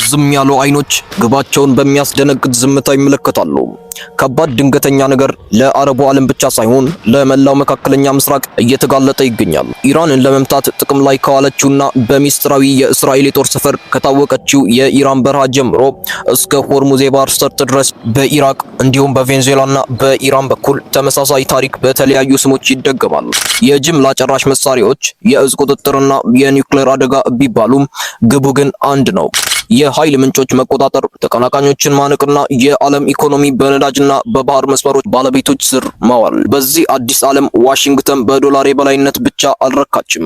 ዝም ያሉ አይኖች ግባቸውን በሚያስደነግጥ ዝምታ ይመለከታሉ። ከባድ ድንገተኛ ነገር ለአረቡ ዓለም ብቻ ሳይሆን ለመላው መካከለኛ ምስራቅ እየተጋለጠ ይገኛል። ኢራንን ለመምታት ጥቅም ላይ ከዋለችውና በሚስጥራዊ የእስራኤል የጦር ሰፈር ከታወቀችው የኢራን በረሃ ጀምሮ እስከ ሆርሙዝ የባህር ሰርጥ ድረስ በኢራቅ እንዲሁም በቬንዙዌላና በኢራን በኩል ተመሳሳይ ታሪክ በተለያዩ ስሞች ይደገማል። የጅምላ ጨራሽ መሳሪያዎች፣ የእዝ ቁጥጥርና የኒውክሌር አደጋ ቢባሉም ግቡ ግን አንድ ነው። የኃይል ምንጮች መቆጣጠር፣ ተቀናቃኞችን ማነቅና የዓለም ኢኮኖሚ በነዳጅና በባህር መስመሮች ባለቤቶች ስር ማዋል። በዚህ አዲስ ዓለም ዋሽንግተን በዶላር የበላይነት ብቻ አልረካችም።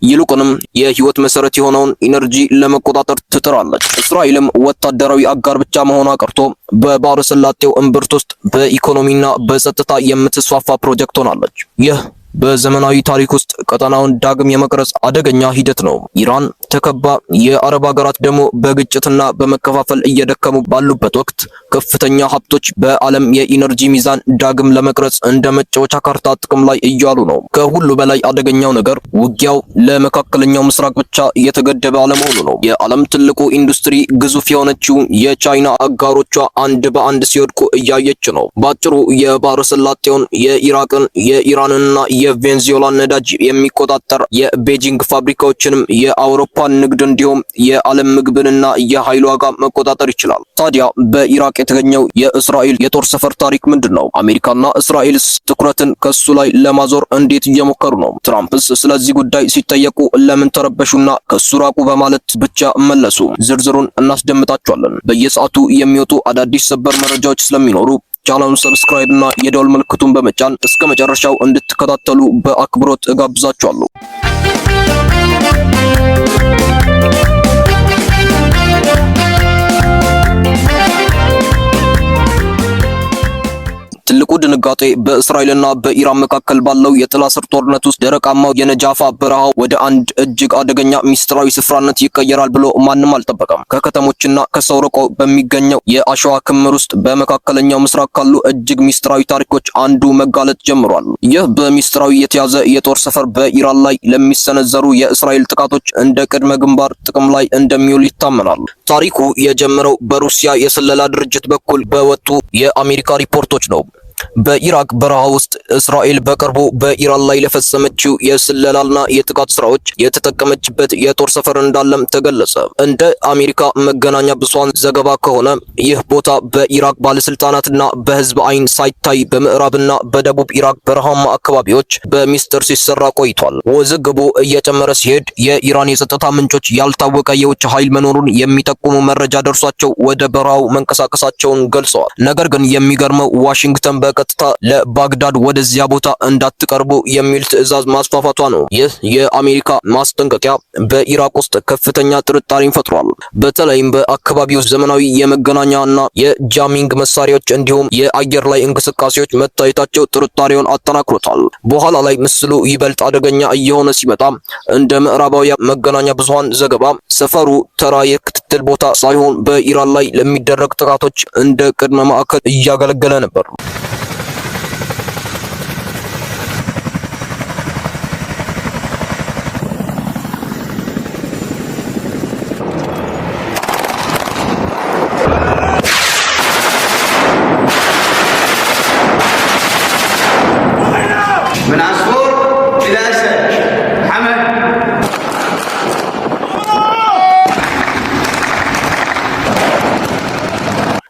ይልቁንም የህይወት መሰረት የሆነውን ኢነርጂ ለመቆጣጠር ትጥራለች። እስራኤልም ወታደራዊ አጋር ብቻ መሆኗ ቀርቶ በባህረ ሰላጤው እምብርት ውስጥ በኢኮኖሚና በጸጥታ የምትስፋፋ ፕሮጀክት ሆናለች። ይህ በዘመናዊ ታሪክ ውስጥ ቀጠናውን ዳግም የመቅረጽ አደገኛ ሂደት ነው። ኢራን ተከባ፣ የአረብ ሀገራት ደግሞ በግጭትና በመከፋፈል እየደከሙ ባሉበት ወቅት ከፍተኛ ሀብቶች በዓለም የኢነርጂ ሚዛን ዳግም ለመቅረጽ እንደ መጫወቻ ካርታ ጥቅም ላይ እያሉ ነው። ከሁሉ በላይ አደገኛው ነገር ውጊያው ለመካከለኛው ምስራቅ ብቻ እየተገደበ አለመሆኑ ነው። የዓለም ትልቁ ኢንዱስትሪ ግዙፍ የሆነችው የቻይና አጋሮቿ አንድ በአንድ ሲወድቁ እያየች ነው። በአጭሩ የባህረ ሰላጤውን፣ የኢራቅን፣ የኢራንንና የቬንዙዌላን ነዳጅ የሚቆጣጠር የቤጂንግ ፋብሪካዎችንም የአውሮፓን ንግድ እንዲሁም የዓለም ምግብንና የኃይል ዋጋ መቆጣጠር ይችላል። ታዲያ በኢራቅ የተገኘው የእስራኤል የጦር ሰፈር ታሪክ ምንድን ነው? አሜሪካና እስራኤልስ ትኩረትን ከሱ ላይ ለማዞር እንዴት እየሞከሩ ነው? ትራምፕስ ስለዚህ ጉዳይ ሲጠየቁ ለምን ተረበሹና ከሱ ራቁ በማለት ብቻ መለሱ? ዝርዝሩን እናስደምጣቸዋለን። በየሰዓቱ የሚወጡ አዳዲስ ሰበር መረጃዎች ስለሚኖሩ ቻናሉን subscribe እና የደወል ምልክቱን በመጫን እስከ መጨረሻው እንድትከታተሉ በአክብሮት እጋብዛችኋለሁ። ትልቁ ድንጋጤ በእስራኤልና በኢራን መካከል ባለው የጥላ ስር ጦርነት ውስጥ ደረቃማው የነጃፋ በረሃ ወደ አንድ እጅግ አደገኛ ሚስጥራዊ ስፍራነት ይቀየራል ብሎ ማንም አልጠበቀም። ከከተሞችና ከሰው ርቆ በሚገኘው የአሸዋ ክምር ውስጥ በመካከለኛው ምስራቅ ካሉ እጅግ ሚስጥራዊ ታሪኮች አንዱ መጋለጥ ጀምሯል። ይህ በሚስጥራዊ የተያዘ የጦር ሰፈር በኢራን ላይ ለሚሰነዘሩ የእስራኤል ጥቃቶች እንደ ቅድመ ግንባር ጥቅም ላይ እንደሚውል ይታመናል። ታሪኩ የጀመረው በሩሲያ የስለላ ድርጅት በኩል በወጡ የአሜሪካ ሪፖርቶች ነው። በኢራቅ በረሃ ውስጥ እስራኤል በቅርቡ በኢራን ላይ ለፈጸመችው የስለላና የጥቃት ስራዎች የተጠቀመችበት የጦር ሰፈር እንዳለም ተገለጸ። እንደ አሜሪካ መገናኛ ብዙሃን ዘገባ ከሆነ ይህ ቦታ በኢራቅ ባለስልጣናትና በህዝብ አይን ሳይታይ በምዕራብና በደቡብ ኢራቅ በረሃማ አካባቢዎች በሚስጥር ሲሰራ ቆይቷል። ውዝግቡ እየጨመረ ሲሄድ የኢራን የጸጥታ ምንጮች ያልታወቀ የውጭ ኃይል መኖሩን የሚጠቁሙ መረጃ ደርሷቸው ወደ በረሃው መንቀሳቀሳቸውን ገልጸዋል። ነገር ግን የሚገርመው ዋሽንግተን በቀጥታ ለባግዳድ ወደዚያ ቦታ እንዳትቀርቡ የሚል ትዕዛዝ ማስፋፋቷ ነው። ይህ የአሜሪካ ማስጠንቀቂያ በኢራቅ ውስጥ ከፍተኛ ጥርጣሬን ፈጥሯል። በተለይም በአካባቢው ዘመናዊ የመገናኛና የ jamming መሳሪያዎች እንዲሁም የአየር ላይ እንቅስቃሴዎች መታየታቸው ጥርጣሬውን አጠናክሮታል። በኋላ ላይ ምስሉ ይበልጥ አደገኛ እየሆነ ሲመጣ እንደ ምዕራባውያን መገናኛ ብዙሃን ዘገባ ሰፈሩ ተራ የክትትል ቦታ ሳይሆን በኢራን ላይ ለሚደረግ ጥቃቶች እንደ ቅድመ ማዕከል እያገለገለ ነበር። من عصفور إلى أسد حمد.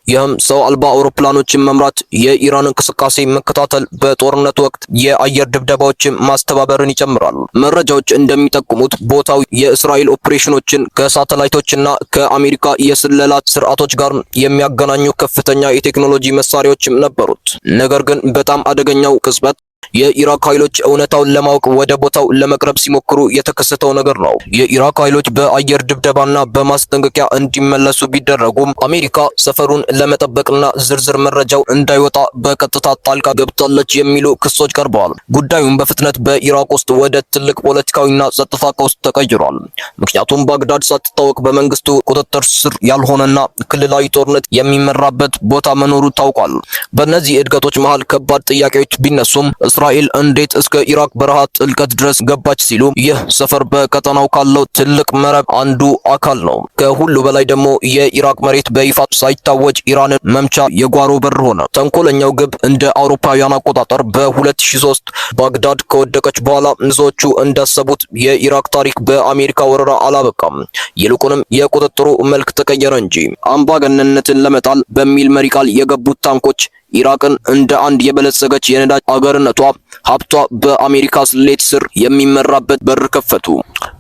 ይህም ሰው አልባ አውሮፕላኖችን መምራት፣ የኢራን እንቅስቃሴ መከታተል፣ በጦርነት ወቅት የአየር ድብደባዎችን ማስተባበርን ይጨምራል። መረጃዎች እንደሚጠቁሙት ቦታው የእስራኤል ኦፕሬሽኖችን ከሳተላይቶችና ከአሜሪካ የስለላ ስርዓቶች ጋር የሚያገናኙ ከፍተኛ የቴክኖሎጂ መሳሪያዎችም ነበሩት። ነገር ግን በጣም አደገኛው ቅጽበት የኢራቅ ኃይሎች እውነታውን ለማወቅ ወደ ቦታው ለመቅረብ ሲሞክሩ የተከሰተው ነገር ነው። የኢራቅ ኃይሎች በአየር ድብደባና በማስጠንቀቂያ እንዲመለሱ ቢደረጉም አሜሪካ ሰፈሩን ለመጠበቅና ዝርዝር መረጃው እንዳይወጣ በቀጥታ ጣልቃ ገብታለች የሚሉ ክሶች ቀርበዋል። ጉዳዩን በፍጥነት በኢራቅ ውስጥ ወደ ትልቅ ፖለቲካዊና ጸጥታ ቀውስ ተቀይሯል። ምክንያቱም ባግዳድ ሳትታወቅ በመንግስቱ ቁጥጥር ስር ያልሆነና ክልላዊ ጦርነት የሚመራበት ቦታ መኖሩ ታውቋል። በእነዚህ እድገቶች መሃል ከባድ ጥያቄዎች ቢነሱም እስራኤል እስራኤል እንዴት እስከ ኢራቅ በረሃ ጥልቀት ድረስ ገባች ሲሉ ይህ ሰፈር በቀጠናው ካለው ትልቅ መረብ አንዱ አካል ነው። ከሁሉ በላይ ደግሞ የኢራቅ መሬት በይፋ ሳይታወጅ ኢራንን መምቻ የጓሮ በር ሆነ። ተንኮለኛው ግብ እንደ አውሮፓውያን አቆጣጠር በ2003 ባግዳድ ከወደቀች በኋላ ብዙዎቹ እንዳሰቡት የኢራቅ ታሪክ በአሜሪካ ወረራ አላበቃም። ይልቁንም የቁጥጥሩ መልክ ተቀየረ እንጂ። አምባገነንነትን ለመጣል በሚል መሪ ቃል የገቡት ታንኮች ኢራቅን እንደ አንድ የበለጸገች የነዳጅ አገርነቷ ሀብቷ በአሜሪካ ስሌት ስር የሚመራበት በር ከፈቱ።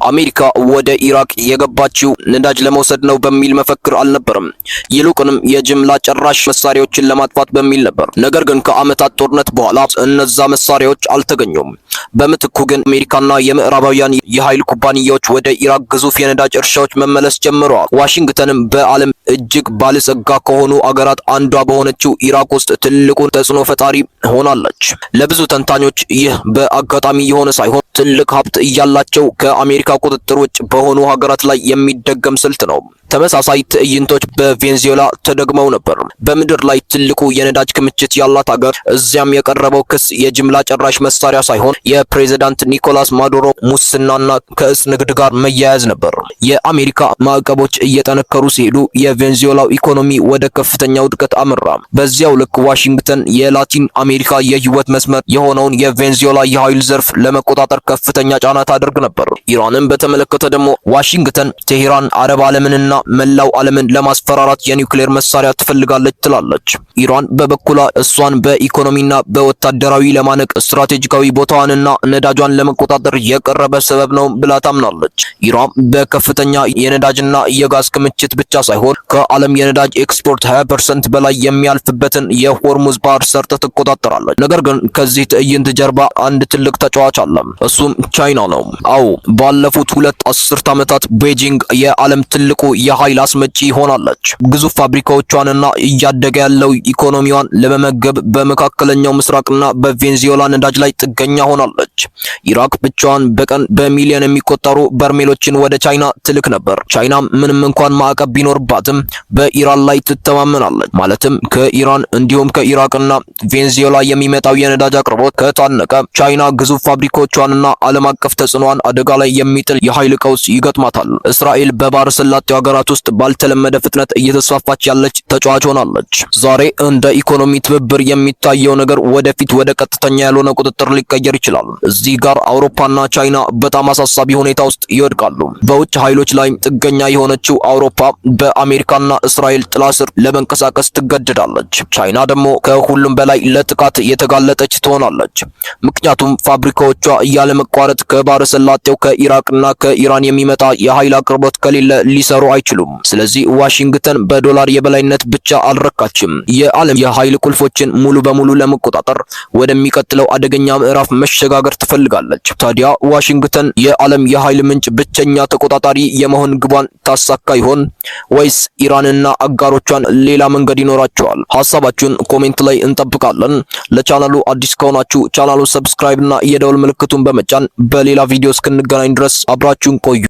አሜሪካ ወደ ኢራቅ የገባችው ነዳጅ ለመውሰድ ነው በሚል መፈክር አልነበረም። ይልቁንም የጅምላ ጨራሽ መሳሪያዎችን ለማጥፋት በሚል ነበር። ነገር ግን ከዓመታት ጦርነት በኋላ እነዛ መሳሪያዎች አልተገኙም። በምትኩ ግን አሜሪካና የምዕራባውያን የኃይል ኩባንያዎች ወደ ኢራቅ ግዙፍ የነዳጅ እርሻዎች መመለስ ጀምረዋል። ዋሽንግተንም በዓለም እጅግ ባለጸጋ ከሆኑ አገራት አንዷ በሆነችው ኢራቅ ውስጥ ትልቁን ተጽዕኖ ፈጣሪ ሆናለች። ለብዙ ተንታኞች ይህ በአጋጣሚ የሆነ ሳይሆን ትልቅ ሀብት እያላቸው ከአሜሪካ ቁጥጥር ውጭ በሆኑ ሀገራት ላይ የሚደገም ስልት ነው። ተመሳሳይ ትዕይንቶች በቬንዙዌላ ተደግመው ነበር። በምድር ላይ ትልቁ የነዳጅ ክምችት ያላት ሀገር፣ እዚያም የቀረበው ክስ የጅምላ ጨራሽ መሳሪያ ሳይሆን የፕሬዝዳንት ኒኮላስ ማዱሮ ሙስናና ከእጽ ንግድ ጋር መያያዝ ነበር። የአሜሪካ ማዕቀቦች እየጠነከሩ ሲሄዱ የቬንዙዌላው ኢኮኖሚ ወደ ከፍተኛ ውድቀት አመራ። በዚያው ልክ ዋሽንግተን የላቲን አሜሪካ የህይወት መስመር የሆነውን የቬንዙዌላ የኃይል ዘርፍ ለመቆጣጠር ከፍተኛ ጫና ታደርግ ነበር። ኢራንን በተመለከተ ደግሞ ዋሽንግተን ቴሄራን አረብ ዓለምንና መላው ዓለምን ለማስፈራራት የኒውክሌር መሳሪያ ትፈልጋለች ትላለች። ኢራን በበኩሏ እሷን በኢኮኖሚና በወታደራዊ ለማነቅ ስትራቴጂካዊ ቦታዋንና ነዳጇን ለመቆጣጠር የቀረበ ሰበብ ነው ብላ ታምናለች። ኢራን በከፍተኛ የነዳጅና የጋዝ ክምችት ብቻ ሳይሆን ከዓለም የነዳጅ ኤክስፖርት 20% በላይ የሚያልፍበትን የሆርሙዝ ባህር ሰርጥ ትቆጣጠራለች። ነገር ግን ከዚህ ትዕይንት ጀርባ አንድ ትልቅ ተጫዋች አለ። እሱም ቻይና ነው። አዎ፣ ባለፉት 2 አስርት ዓመታት ቤጂንግ የዓለም ትልቁ የኃይል አስመጪ ሆናለች። ግዙፍ ፋብሪካዎቿንና እያደገ ያለው ኢኮኖሚዋን ለመመገብ በመካከለኛው ምስራቅና በቬንዙዌላ ነዳጅ ላይ ጥገኛ ሆናለች። ኢራቅ ብቻዋን በቀን በሚሊዮን የሚቆጠሩ በርሜሎችን ወደ ቻይና ትልክ ነበር። ቻይና ምንም እንኳን ማዕቀብ ቢኖርባትም በኢራን ላይ ትተማመናለች። ማለትም ከኢራን እንዲሁም ከኢራቅና ቬንዙዌላ የሚመጣው የነዳጅ አቅርቦት ከታነቀ ቻይና ግዙፍ ፋብሪካዎቿንና ዓለም አቀፍ ተጽዕኖዋን አደጋ ላይ የሚጥል የኃይል ቀውስ ይገጥማታል። እስራኤል በባህረ ሰላጤው ሀገራት ውስጥ ባልተለመደ ፍጥነት እየተስፋፋች ያለች ተጫዋች ሆናለች። ዛሬ እንደ ኢኮኖሚ ትብብር የሚታየው ነገር ወደፊት ወደ ቀጥተኛ ያልሆነ ቁጥጥር ሊቀየር ይችላል። እዚህ ጋር አውሮፓና ቻይና በጣም አሳሳቢ ሁኔታ ውስጥ ይወድቃሉ። በውጭ ኃይሎች ላይ ጥገኛ የሆነችው አውሮፓ በአሜሪካና እስራኤል ጥላ ስር ለመንቀሳቀስ ትገደዳለች። ቻይና ደግሞ ከሁሉም በላይ ለጥቃት የተጋለጠች ትሆናለች። ምክንያቱም ፋብሪካዎቿ ያለመቋረጥ ከባህረ ሰላጤው ከኢራቅና ከኢራን የሚመጣ የኃይል አቅርቦት ከሌለ ሊሰሩ አይችሉም። ስለዚህ ዋሽንግተን በዶላር የበላይነት ብቻ አልረካችም። የዓለም የኃይል ቁልፎችን ሙሉ በሙሉ ለመቆጣጠር ወደሚቀጥለው አደገኛ ምዕራፍ መሸጋገር ትፈልጋለች። ታዲያ ዋሽንግተን የዓለም የኃይል ምንጭ ብቸኛ ተቆጣጣሪ የመሆን ግቧን ታሳካ ይሆን ወይስ ኢራንና አጋሮቿን ሌላ መንገድ ይኖራቸዋል? ሀሳባችሁን comment ላይ እንጠብቃለን። ለቻናሉ አዲስ ከሆናችሁ ቻናሉን subscribe እና የደወል ምልክቱን በመጫን በሌላ ቪዲዮ እስክንገናኝ ድረስ አብራችሁን ቆዩ።